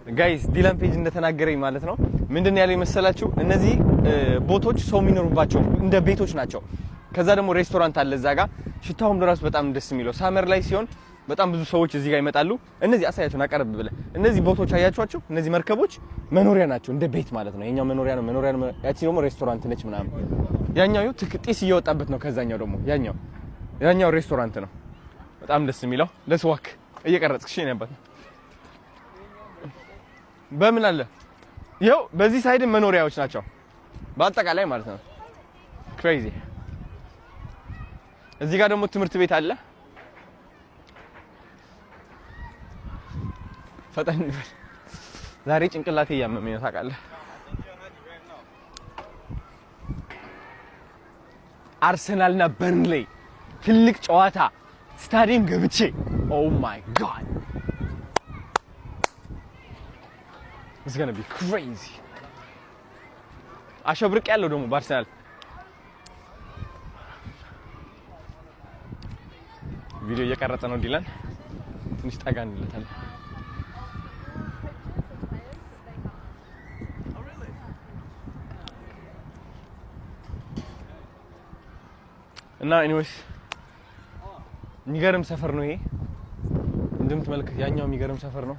Guys፣ ዲላን ፔጅ እንደተናገረኝ ማለት ነው፣ ምንድን ያለው የመሰላችሁ? እነዚህ boat ኦች ሰው የሚኖሩባቸው እንደ ቤቶች ናቸው። ከዛ ደግሞ ሬስቶራንት አለ እዛ ጋር። ሽታውም ለራሱ በጣም ደስ የሚለው summer ላይ ሲሆን በጣም ብዙ ሰዎች እዚህ ጋር ይመጣሉ። እነዚህ አሳያቸውን አቀረብ ብለህ እነዚህ boat ኦች አያችኋቸው? እነዚህ መርከቦች መኖሪያ ናቸው፣ እንደ ቤት ማለት ነው። የኛው መኖሪያ ነው፣ መኖሪያ ነው። ያቺ ደግሞ ሬስቶራንት ነች ምናምን። ያኛው ይኸው ጢስ እየወጣበት ነው። ከዛኛው ደግሞ ያኛው ሬስቶራንት ነው። በጣም ደስ የሚለው። Let's walk። እየቀረጽክ እሺ ነበር። በምን አለ ይኸው በዚህ side መኖሪያዎች ናቸው በአጠቃላይ ማለት ነው። Crazy። እዚህ ጋር ደግሞ ትምህርት ቤት አለ። ፈጠን በል። ዛሬ ጭንቅላቴ እያመመኝ ነው ታውቃለህ። አርሰናልና በርንሌይ ትልቅ ጨዋታ ስታዲየም ገብቼ፣ oh my God, it's gonna be crazy። አሸብርቅ ያለው ደግሞ በአርሰናል። ቪዲዮ እየቀረጸ ነው ዲላን። ትንሽ ጠጋ እንለታለን። እና anyways የሚገርም ሰፈር ነው ይሄ እንደምትመለከት። ያኛው የሚገርም ሰፈር ነው።